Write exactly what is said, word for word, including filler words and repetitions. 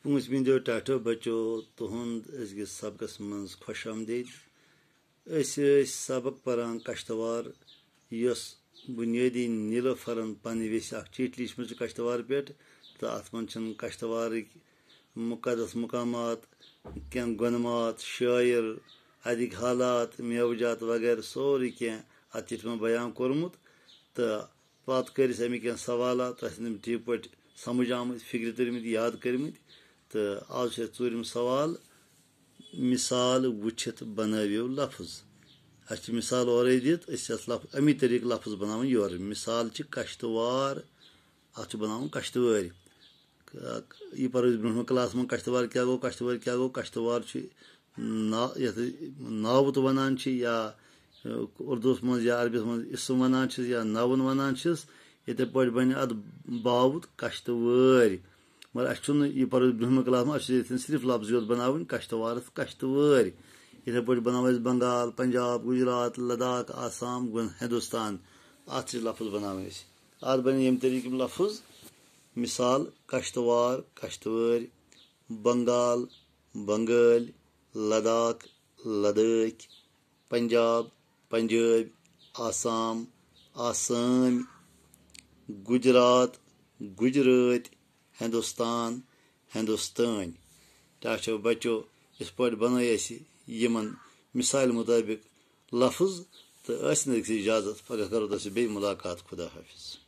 پوٗنٛژمہِ دۄہ ٹاٹھو بچو، تُہُنٛد أزکِس سبقس منٛز خۄش آمدید۔ أسۍ ٲسۍ سبق پران کشتوار، یۄس بُنیٲدی نیلوفرن پننہِ ویسہِ اکھ چِٹھۍ لیٖچھمٕژ چھِ کشتوار پٮ۪ٹھ، تہٕ اتھ منٛز چھِنہٕ کشتوارٕکۍ مُقدس مقامات، کینٛہہ گۄنمات، شٲعر، اتِکۍ حالات، میوٕ جات وغیرہ سورُے کینٛہہ اتھ چِٹھِ منٛز بیان کوٚرمُت۔ تہٕ پتہٕ کٔرۍ اَسہِ اَمِکۍ کینٛہہ سوالات، تۄہہِ ٲسۍ نہٕ ٹھیٖک پٲٹھۍ سمجھ آمٕتۍ، فِکرِ تٔرمٕتۍ، یاد کٔرمٕتۍ۔ تہٕ آز چھُ اَسہِ ژوٗرِم سوال، مثال وٕچھِتھ بنٲوِو لفظ۔ اَسہِ چھِ مثال اورَے دِتھ، أسۍ چھِ اَتھ لف-، اَمی طریٖقہٕ لفظ بناوان یورٕ۔ مثال چھِ کشتوار، اَتھ چھُ بناوُن کشتوٲرۍ۔ یہِ پَرو أسۍ برٛونٛہمہِ کلاسَس منٛز، کشتوار کیٛاہ گوٚو، کشتوٲرۍ کیٛاہ گوٚو۔ کشتوار چھُ نا-، یَتھ ناوُت وَنان چھِ، یا اُردوَس منٛز یا عربیَس منٛز اسم وَنان چھِس یا ناوُن وَنان چھِس، یِتھَے پٲٹھۍ بَنہِ اَتھ باوُت کشتوٲرۍ۔ مگر اَسہِ چھُنہٕ یہِ پَرُن برٛونٛہمہِ کلاسَس منٛز، اَسہِ چھِ ییٚتٮ۪ن صرف لفظ یوت بَناوٕنۍ، کشتوارَس کشتوٲرۍ۔ یِتھَے پٲٹھۍ بَناوو أسۍ بنگال، پنجاب، گُجرات، لداخ، آسام، گُن-، ہِندُستان۔ اَتھ چھِ لفظ بَناوٕنۍ اَسہِ۔ اَتھ بَنہِ ییٚمہِ طریٖقہٕ یِم لفظ، مثال، کشتوار، کشتوٲرۍ، بنگال، بنگٲلۍ، لداخ، لدٲکۍ، پنجاب، پنجٲبۍ، آسام، آسٲمۍ، گُجرات، گُجرٲتۍ، ہندوستان، ہندوستٲنۍ۔ ٹاٹھیو بچو، یِتھ پٲٹھۍ بنٲے اَسہِ یِمن مثالہِ مُطٲبِق لفظ، تہٕ ٲسِن أکِس اجازت، پگاہ کرو تۄہہِ سۭتۍ بیٚیہِ مُلاقات۔ خدا حافظ۔